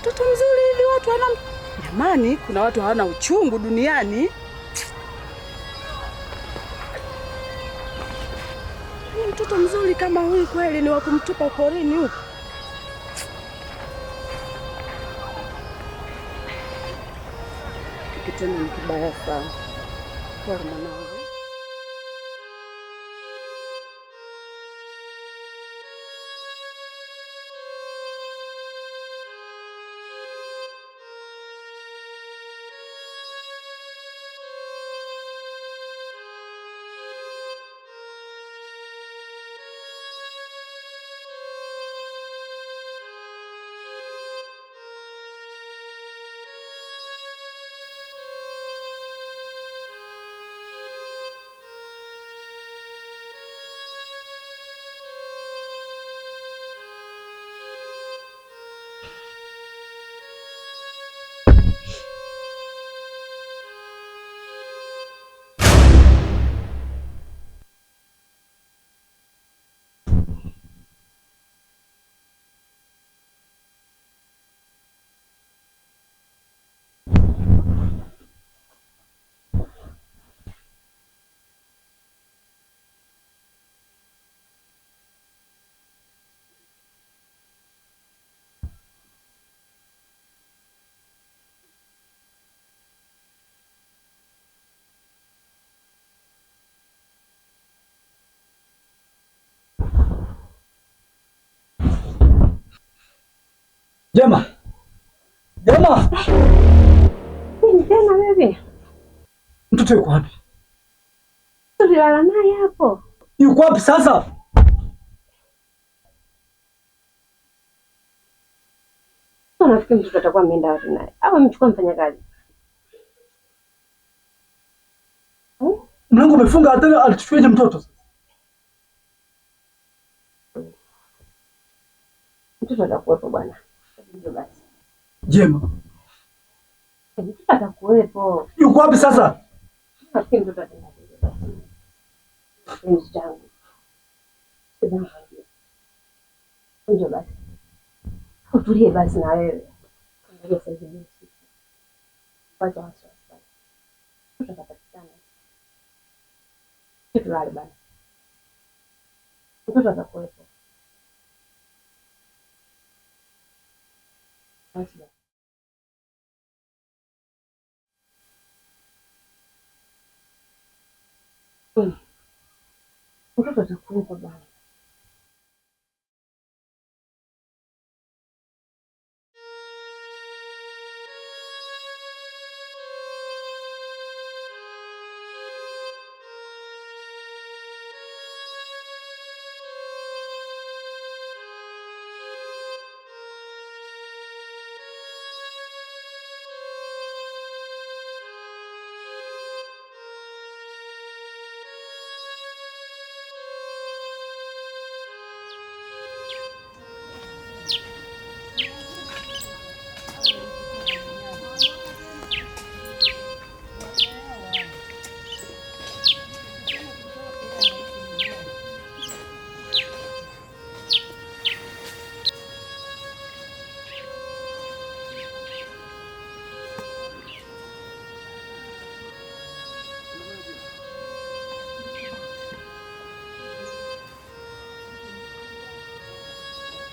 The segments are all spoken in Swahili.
Mtoto mzuri hivi watu wana. Jamani, kuna watu hawana uchungu duniani. Ni mtoto mzuri kama huyu kweli ni wa kumtupa porini huko? Kitendo ni kibaya sana. Pole mwanangu. Jema. Jema. Nini tena wewe? Mtoto yuko wapi? Tulilala naye hapo. Yuko wapi sasa? Nafikiri mtoto atakuwa ameenda wapi naye? Au amechukua mfanyakazi? Mlango umefunga, hata alichukuaje mtoto sasa? Mtoto atakuwepo bwana. Ndio basi. Jema. Mtoto atakuwepo. Yuko wapi sasa? Nafikiri mtoto ataenda basi. Penzi changu. Ndio basi. Utulie basi na wewe. Angalia sasa hivi usiku. Wacha wasiwasi basi. Mtoto atapatikana. Tulale bana. Mtoto atakuwepo. Basi basi. Mtoto atakuwepo bana.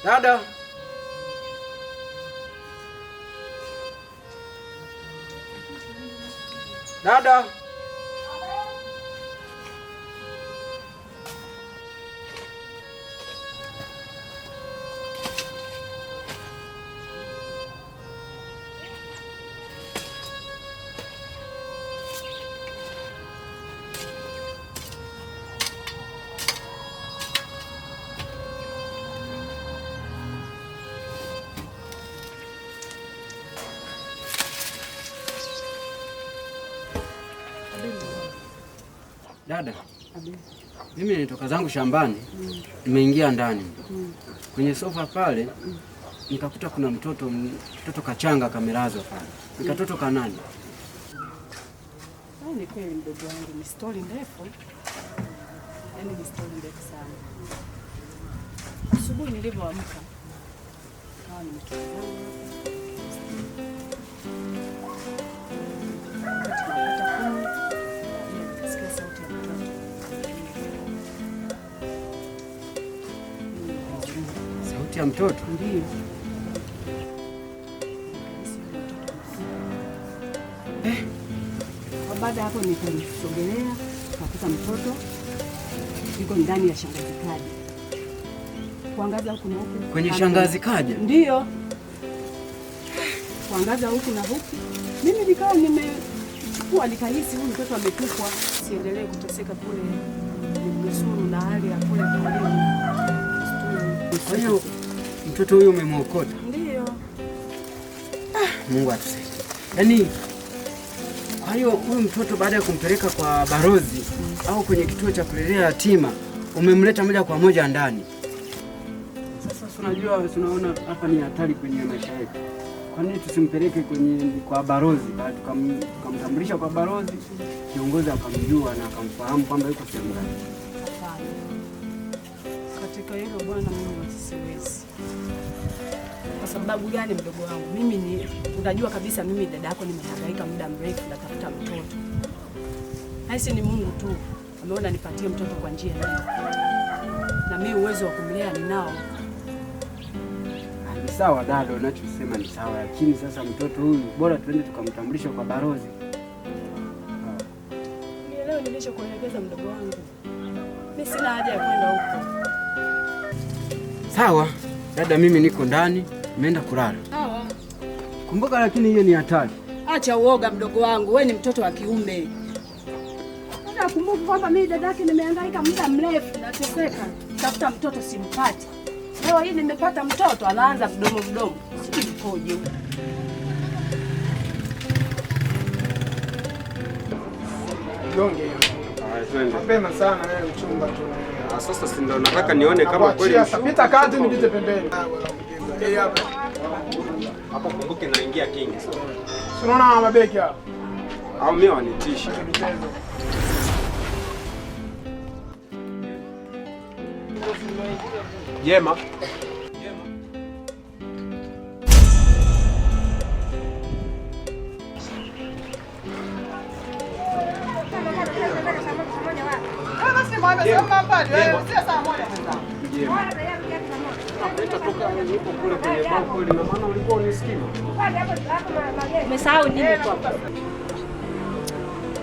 Dada. Dada. Dada, mimi nitoka zangu shambani, nimeingia ndani kwenye sofa pale, nikakuta kuna mtoto kachanga kamelazwa pale. Ni katoto kanani? Ni kweli mdogo wangu, ni story ndefu. Yaani ni story ndefu sana. Asubuhi nilivyoamka nikawa nimetoka zangu. Wakati napata kuni, nikasikia sauti ya mtoto. Sauti ya mtoto? Ndiyo. Baada hapo nikamsogelea, nikakuta mtoto yuko ndani ya shangazi kaja. Kuangaza huku na huku. Kwenye shangazi kaja? Ndiyo. Kuangaza huku na huku. Mimi nikawa nimechukua, nikahisi huyu mtoto ametupwa. Siendelee kuteseka kule nimnusuru na hali ya kule porini. Kwa hiyo mtoto huyu umemwokota? Ndiyo. Mungu atusaidie. Yaani kwa hiyo huyu mtoto baada ya kumpeleka kwa barozi au kwenye kituo cha kulelea yatima umemleta moja kwa moja ndani. Sasa unajua, tunaona hapa ni hatari kwenye maisha yetu. Kwa nini tusimpeleke kwenye kwa barozi? Baada tukamtambulisha kwa barozi, kiongozi akamjua na akamfahamu kwamba yuko sehemu gani. Hapana. Katika hilo bwana, mimi siwezi. Kwa sababu gani mdogo wangu? Mimi ni unajua kabisa mimi dada yako nimehangaika muda mrefu natafuta mtoto. Haisi ni Mungu tu ameona nipatie mtoto kwa njia hii. Na mimi uwezo wa kumlea ninao. Ni sawa dada, unachosema ni sawa, lakini sasa mtoto huyu bora tuende tukamtambulisha kwa barozi. Nielewe nilichokuelekeza mdogo wangu. Mimi sina haja ya kwenda huko. Sawa dada, mimi niko ndani, nimeenda kulala. Sawa. Kumbuka lakini hiyo ni hatari. Acha uoga mdogo wangu, wewe ni mtoto wa kiume. Kumbuka kwamba mimi dadake nimehangaika muda mrefu nateseka. Tafuta mtoto simpati. Leo hii nimepata mtoto anaanza mdomo mdomo. Sijui nikoje huyu. Jonge hiyo. Mapema sana wewe mchumba tu. Sasa si ndo nataka nione kama kweli. Pita kati nipite pembeni. Eh, hapa. Hapo kumbuke naingia kingi sasa. Si unaona mabeki hapa? Au mimi wanitisha. Jema. Umesahau nini kwa?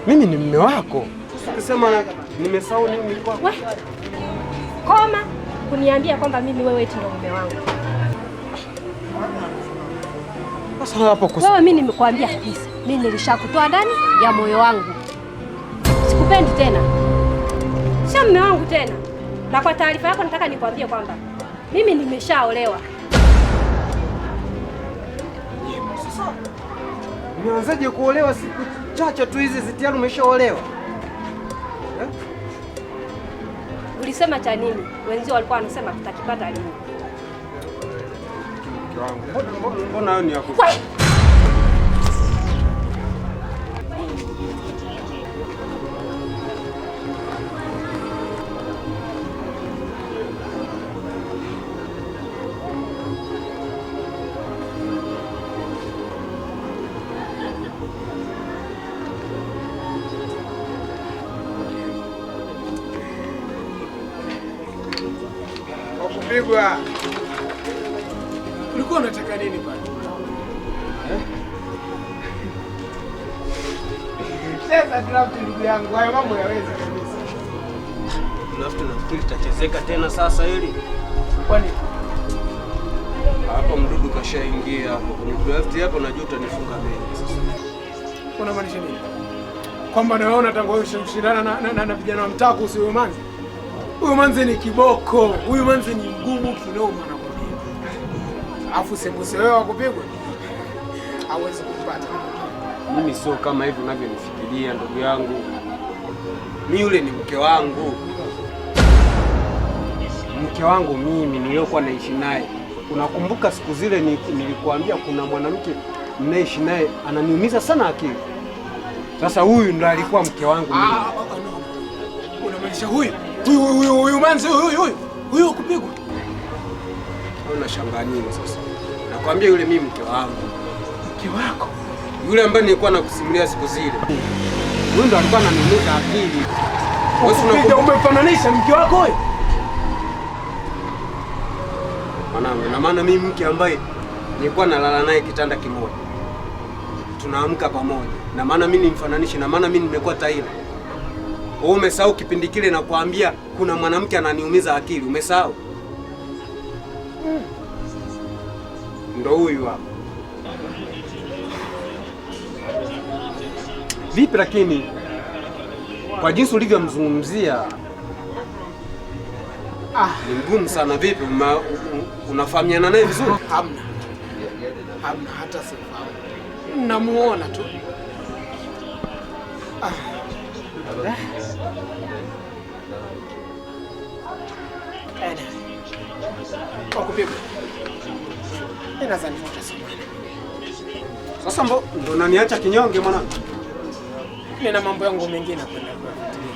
Mimi ni mume wako. Ukisema nimesahau nini kwako? Koma kuniambia kwamba mimi wewe eti ndo mume wangu. Sasa hapo kosa. Wewe mimi nimekuambia kabisa. Mimi nilishakutoa ndani ya moyo wangu. Sikupendi tena. Sio mume wangu tena. Na kwa taarifa yako nataka nikwambie kwamba mimi nimeshaolewa. Sasa umeanzaje kuolewa siku chache tu hizi tayari umeshaolewa? Eh? Ulisema cha nini? Wenzio walikuwa wanasema tutakipata lini? Mke wangu, mbona hayo ni yako? Kupigwa. Ulikuwa unataka nini bwana? Eh? Cheza draft ndugu yangu, hayo mambo yawezi kabisa. Draft nafikiri tutachezeka tena sasa hili. Kwani hapo mdudu kashaingia hapo kwenye draft hapo, najua utanifunga mimi sasa. Unamaanisha nini? Kwamba na wewe unataka kushindana na vijana wa mtaa kuhusu huyo manzi? Huyu manzi ni kiboko, huyu manzi ni mgumu kinoma nakwambia. Alafu sembuse wewe wakupigwa, hauwezi kumpata. Mimi sio kama hivi unavyonifikiria ndugu yangu. Mi yule ni mke wangu. Mke wangu mimi niliyokuwa naishi naye. Unakumbuka siku zile nilikuambia kuna mwanamke ninaishi naye ananiumiza sana akili. Sasa huyu ndo alikuwa mke wangu mimi. Ah, no. Unamaanisha huyu? Huyu huyu huyu manzi huyu huyu. Huyu kupigwa. Unashangaa nini sasa? Nakwambia yule mimi mke wangu. Mke wako? Yule ambaye nilikuwa nakusimulia siku zile. Huyu ndo alikuwa ananiumiza akili. Wewe umefananisha mke wako huyu? Mwanangu, na maana mimi mke ambaye nilikuwa nalala naye kitanda kimoja. Tunaamka pamoja. Na maana mimi nimfananishe, na maana mimi nimekuwa taila. Wewe umesahau kipindi kile na kuambia kuna mwanamke ananiumiza akili, umesahau? Ndo huyu hapa. Vipi lakini kwa jinsi ulivyomzungumzia ni mgumu sana. Vipi unafahamiana naye vizuri? Hamna. Hamna hata sifahamu. Namuona tu. Kwa kupigwa. Nadhani tutasomana. Sasa ndo unaniacha kinyonge mwanangu? Nina mambo yangu mengine kwenda kuyafuatilia.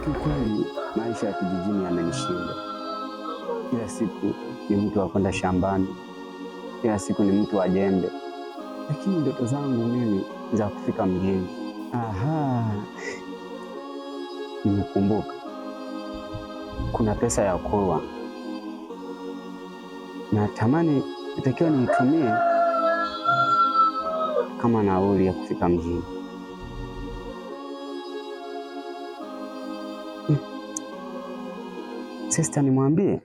Kiukweli maisha ya kijijini yamenishinda. Kila siku ni mtu wa kwenda shambani, kila siku ni mtu wa jembe, lakini ndoto zangu mimi za kufika mjini. Aha, nimekumbuka kuna pesa ya kuoa, natamani nitakiwa niitumie kama nauli ya kufika mjini. Sister, nimwambie?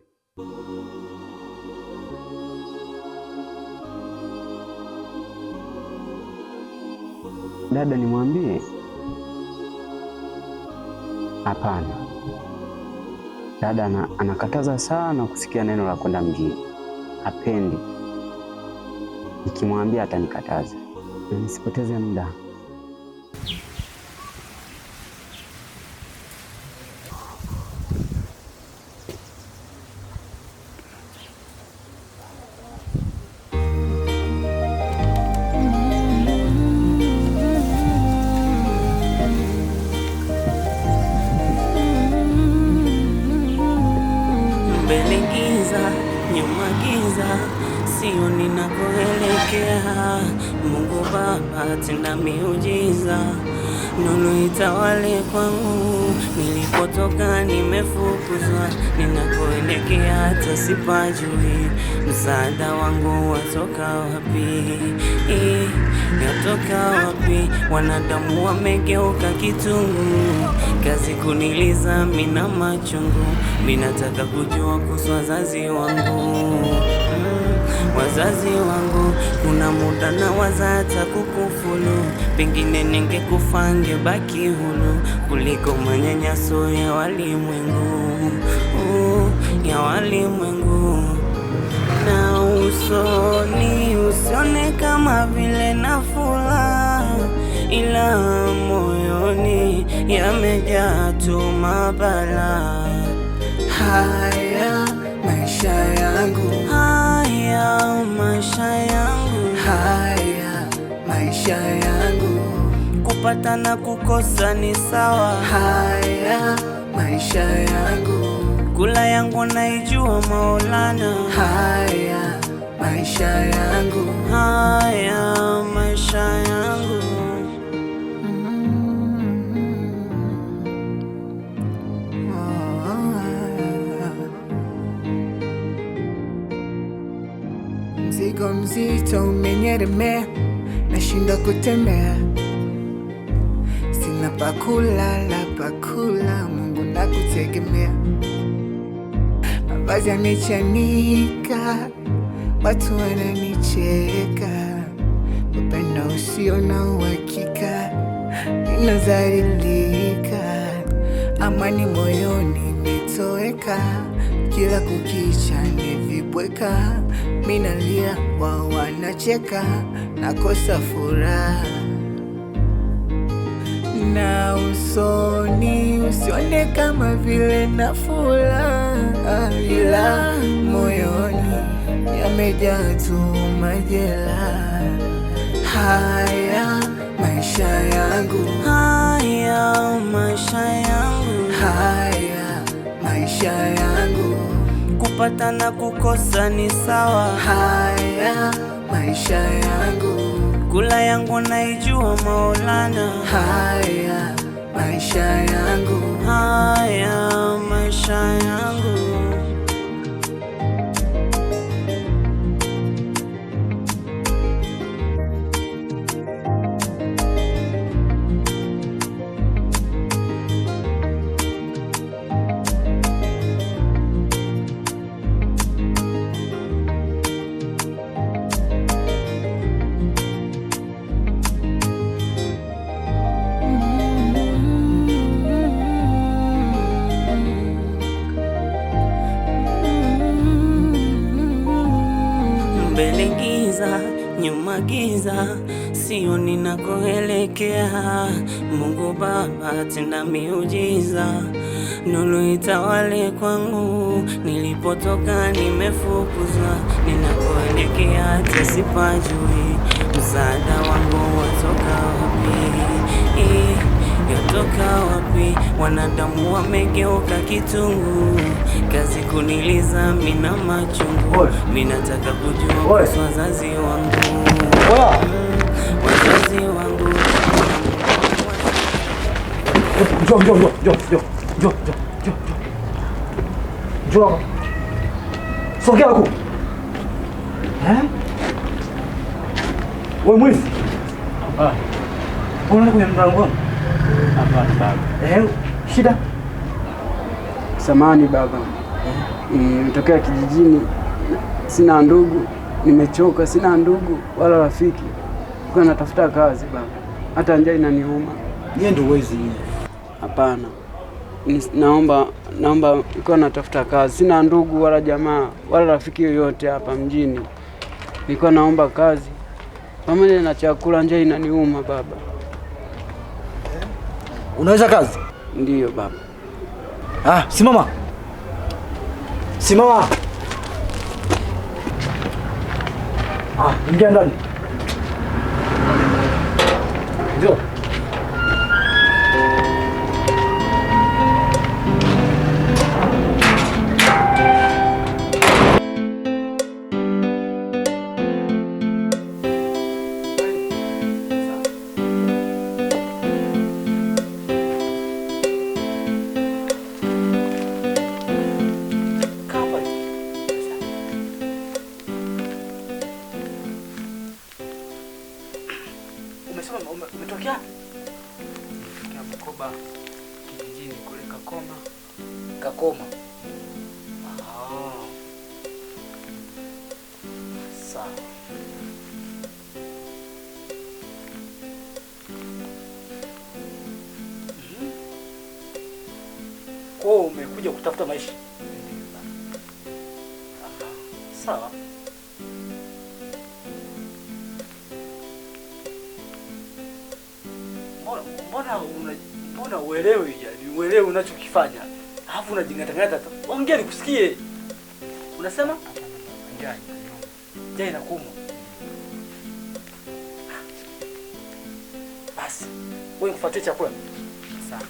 Dada, nimwambie? Hapana. Dada anakataza sana kusikia neno la kwenda mjini. Hapendi. Nikimwambia atanikataza. Na nisipoteze muda. Mbele giza, nyuma giza, sio ninakoelekea. Mungu Baba tenda miujiza, nuru itawale kwangu. Nilipotoka nimefukuzwa, ninakoelekea hata sipajui. Msaada wangu watoka wapi? Yatoka wapi? Wanadamu wamegeuka kitunguu, kazi kuniliza mina machungu. Minataka kujua kuhusu wazazi wangu, wazazi wangu. Kuna muda na waza hata kukufulu, pengine ningekufa ngebaki huru kuliko manyanyaso ya walimwengu, ya walimwengu. Na usoni usione kama vile nafula, ila moyoni yamejaa tu mabala. Haya maisha yangu, haya maisha yangu, haya maisha yangu, kupata na kukosa ni sawa. Haya maisha yangu, kula yangu naijua Maulana. Haya maisha yangu, haya maisha yangu. Mzigo mzito umenielemea, nashindwa kutembea, sina pakulala, pakula, Mungu nakutegemea. Mavazi yamechanika, watu wananicheka, upendo usio na uhakika, ninadhalilika, amani moyoni imetoweka, Kila kukicha ni vibweka, minalia wao wanacheka, nakosa furaha na usoni usione kama vile na furaha, ila moyoni yamejaa tu majeraha. Haya maisha yangu, Haya maisha yangu, haya maisha yangu, kupata na kukosa ni sawa. Haya maisha yangu, kula yangu naijua Maulana. Haya maisha yangu, haya maisha yangu. Mbele giza, nyuma giza, sio ninakoelekea. Mungu Baba, tenda miujiza, nuru itawale kwangu. Nilipotoka nimefukuzwa, ninakoelekea hata sipajui. Msaada wangu watoka wapi? Yatoka wapi? Wanadamu wamegeuka kitungu, kazi kuniliza mina machungu. Minataka kujua kuhusu wazazi wangu, wazazi wangu. Njoo, njoo, njoo, njoo, njoo, njoo, njoo, njoo. Sogea huku. Eh? Wewe mwizi. Hapana. Unaona kwenye mlango wangu? Hapana baba. Shida? Samahani baba. Nimetokea kijijini, sina ndugu, nimechoka, sina ndugu wala rafiki. Kwa natafuta kazi baba. Hata njaa inaniuma. Yeye ndio wezi yeye. Hapana. Naomba nilikuwa natafuta kazi. Sina ndugu wala jamaa wala rafiki yoyote hapa mjini. Nilikuwa naomba kazi pamoja na chakula, njaa inaniuma baba. Unaweza kazi? Ndiyo baba. Ah, simama. Simama. Ah, ingia ndani. Ndio. Umetokea wapi? Nimetokea Bukoba kijijini kule Kakoma. Kakoma. Ah. Sawa. Kwa hiyo umekuja kutafuta maisha? Sawa. Mbona uelewi, yani uelewi unachokifanya? Alafu unajingatangata tu. Ongea nikusikie. Unasema? Njaa. Njaa inakuuma. Basi, wewe nikufuatie chakula. Sawa.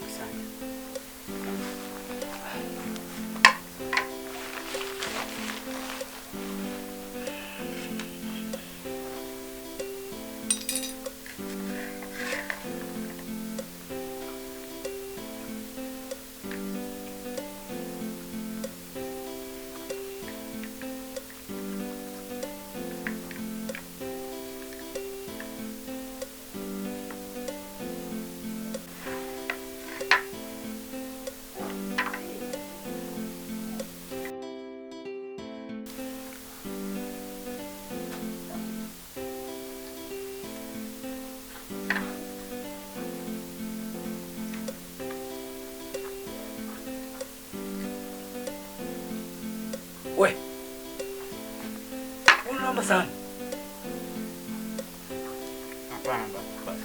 Asante. Unalamba sana. Hapana baba.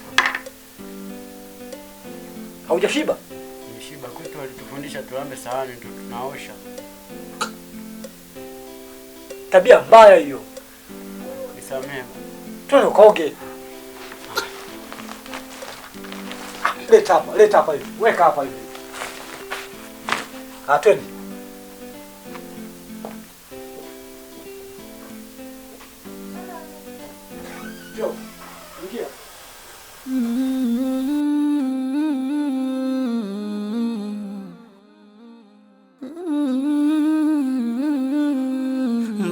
Haujashiba? Nimeshiba. Kwetu walitufundisha tulambe sahani ndio tunaosha. Tabia mbaya hiyo. Nisamehe. Twende ukaoge. Leta hapa, leta hapa hivi. Weka hapa hivi. Ah, twende. Njoo. Ingia.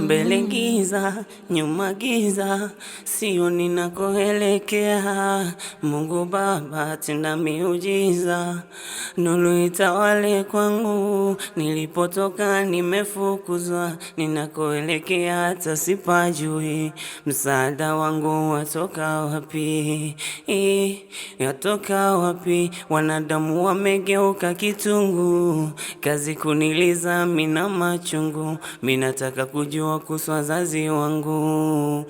Mbele giza, nyuma giza, sio ninakoelekea. Mungu Baba, tenda miujiza, nuru itawale kwangu. Nilipotoka nimefukuzwa, ninakoelekea hata sipajui. Msaada wangu watoka wapi? Yatoka wapi? Wanadamu wamegeuka kitungu, kazi kuniliza mina machungu. Minataka kujua kuhusu wazazi wangu,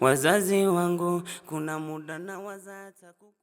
wazazi wangu. Kuna muda na waza hata kuku